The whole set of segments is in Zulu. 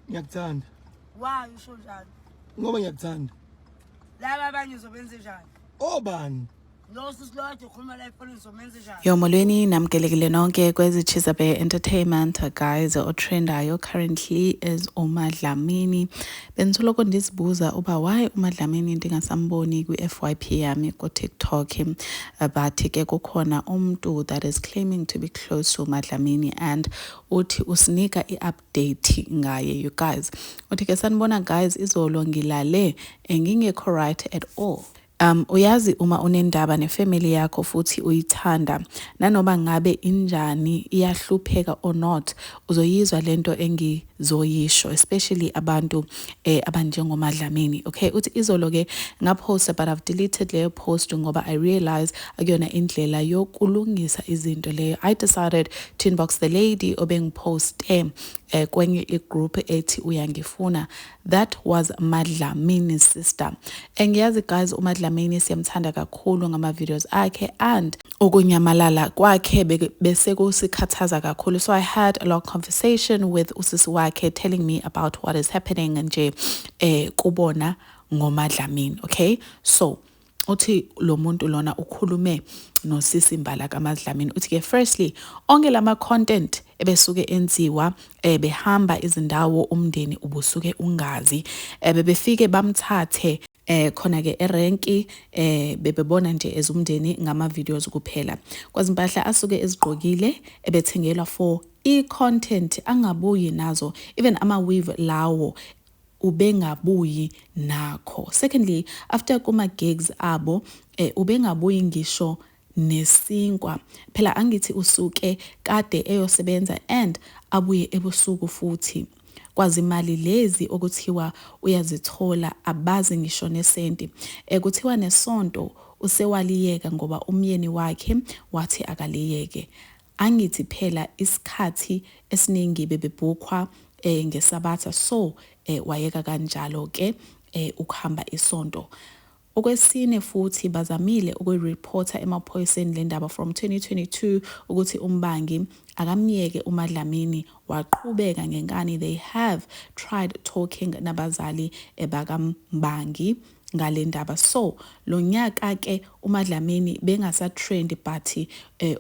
Ngiyakuthanda. Why usho njalo? Ngoba ngiyakuthanda. Laba abanye uzobenza njani? Obani? Lo sisi lo kade ukhuluma la efonini uzomenza njani? Yo, molweni, namkelekile nonke kwezi Chizabe Entertainment. Guys, otrendayo currently is uMadlamini. Bendisoloko ndizibuza uba why uMadlamini ndingasamboni kwi-FYP yami ku-TikTok, but ke kukhona umntu that is claiming to be close to uMadlamini and uthi usinika i-update ngaye. You guys, uthi ke, "Sanibona guys, izolo ngilale ngingekho right at all. Uyazi uma unendaba nefamily yakho futhi uyithanda, nanoma ngabe injani, iyahlupheka or not, uzoyizwa lento engizoyisho, especially abantu abanjengoMadlamini." Okay, uthi izolo ke ngaposta, but I've deleted leyo post ngoba I realize akuyona indlela yokulungisa izinto leyo. I decided to inbox the lady obengiposte kwenye igroup ethi uyangifuna. That was Madlamini's sister." Ngiyazi guys, uMadlamini siyamthanda kakhulu ngama-videos akhe and ukunyamalala kwakhe bese kusikhathaza kakhulu. So I had a long conversation with usisi wakhe telling me about what is happening nje kubona ngoMadlamini. Okay, so uthi lo muntu lona ukhulume nosisi Mbala kaMadlamini. Uthi ke, firstly, onke lama content ebesuke enziwa behamba izindawo, umndeni ubusuke ungazi. Bebefike bamthathe khona ke erenki, bebebona nje ezumndeni ngama videos kuphela. Kwazimpahla asuke ezigqokile ebethengelwa for i-content, angabuyi nazo, even ama weave lawo ubengabuyi nakho. Secondly, after kuma gigs abo, ubengabuyi ngisho nesinkwa. Phela angithi usuke kade eyosebenza and abuye ebusuku, futhi kwazimali lezi okuthiwa uyazithola abazi ngisho nesenti. Kuthiwa nesonto usewaliyeka ngoba umyeni wakhe wathi akaliyeke. Angithi phela isikhathi esiningi bebebhukhwa ngesabatha, so wayeka kanjalo ke ukuhamba isonto. Okwesine futhi, bazamile ukuyireporta emaphoyiseni le ndaba from 2022 ukuthi umbangi akamyeke uMadlamini, waqhubeka ngenkani. They have tried talking nabazali bakambangi ngale ndaba. So lo nyaka ke uMadlamini bengasa-trend, but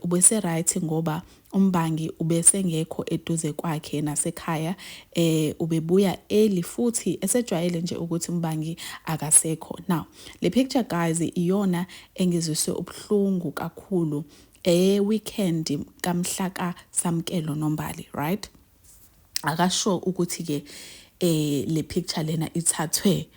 ubese right ngoba umbangi ubesengekho eduze kwakhe nasekhaya, ubebuya early futhi esejwayele nje ukuthi umbangi akasekho. Now le picture, guys, iyona engizwiswe ubuhlungu kakhulu, weekend kamhla ka Samkelo Nombali, right? Akasho ukuthi ke le picture lena ithathwe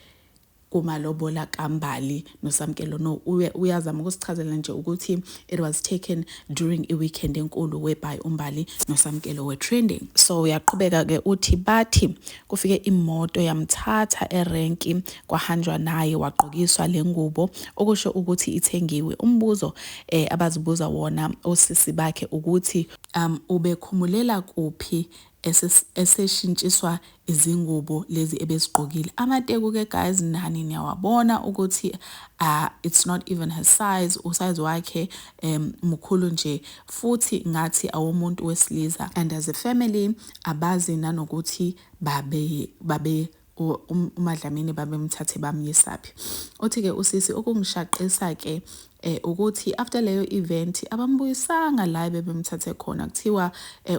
kumalobola kaMbali noSamkelo. No, uyazama ukusichazela nje ukuthi it was taken during i-weekend enkulu whereby uMbali noSamkelo were trending. So uyaqhubeka ke uthi bathi kufike imoto yamthatha erenki, kwahanjwa naye, wagqokiswa le ngubo, okusho ukuthi ithengiwe. Umbuzo abazibuza wona osisi bakhe ukuthi ubekhumulela kuphi eseshintshiswa izingubo lezi ebezigqokile. Amateku ke guys, nani niyawabona ukuthi it's not even her size, usize wakhe mkhulu nje futhi ngathi awomuntu wesilisa. And as a family abazi nanokuthi babe uMadlamini babemthathe bamyisaphi. Uthi ke usisi, okungishaqisa ke ukuthi after leyo event abambuyisanga la bebemthathe khona. Kuthiwa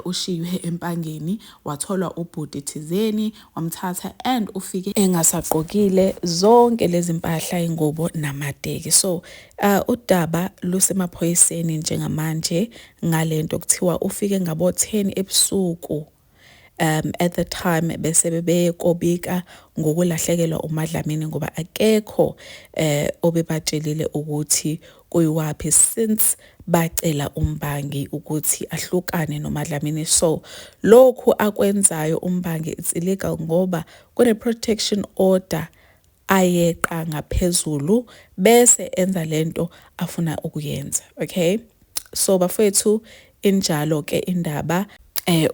ushiywe empangeni, watholwa ubhuti thizeni wamthatha, and ufike engasagqokile zonke lezi mpahla, ingubo namateki. So udaba lusemaphoyiseni njengamanje ngalento. Kuthiwa ufike ngabo 10 ebusuku at the time bese bebekobika ngokulahlekelwa uMadlamini, ngoba akekho obebatshelile ukuthi kuyiwaphi since bacela umbangi ukuthi ahlukane noMadlamini. So lokhu akwenzayo umbangi, it's illegal ngoba kune protection order ayeqa ngaphezulu bese enza lento afuna ukuyenza. Okay, so bafethu, injalo ke indaba.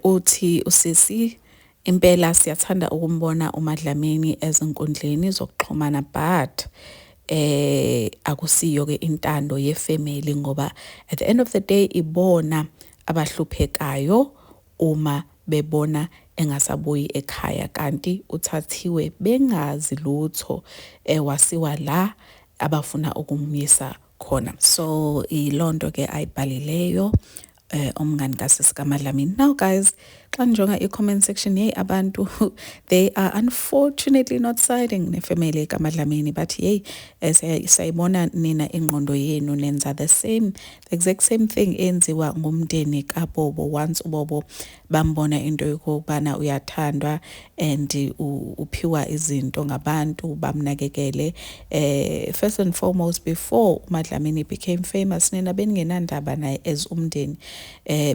Uthi usisi, impela siyathanda ukumbona uMadlamini ezinkundleni zokuxhumana, but akusiyo ke intando yefamily, ngoba at the end of the day ibona abahluphekayo uma Bebona engasabuyi ekhaya, kanti uthathiwe bengazi lutho, wasiwa la abafuna ukumyisa khona. So ilonto ke ayibhalileyo umngani kasisi kaMadlamini. Now guys, xa ndijonga i-comment section, hey, abantu, they are unfortunately not siding nefamily kaMadlamini, but hey, siyayibona nina ingqondo yenu, nenza the exact same thing enziwa ngumndeni kaBobo. Once uBobo bambona into yokubana uyathandwa and uphiwa izinto ngabantu, bamnakekele, first and foremost, before uMadlamini became famous, nina beningenandaba naye as umndeni,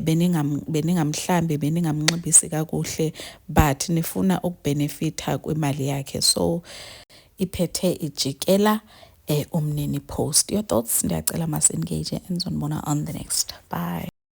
beningamhlambi, beningamnxibisi kakuhle, but nifuna ukubenefitha kwimali yakhe. So iphethe ijikela umnini post. Your thoughts, ndiyacela masi-engage, and ndizonibona on the next. Bye.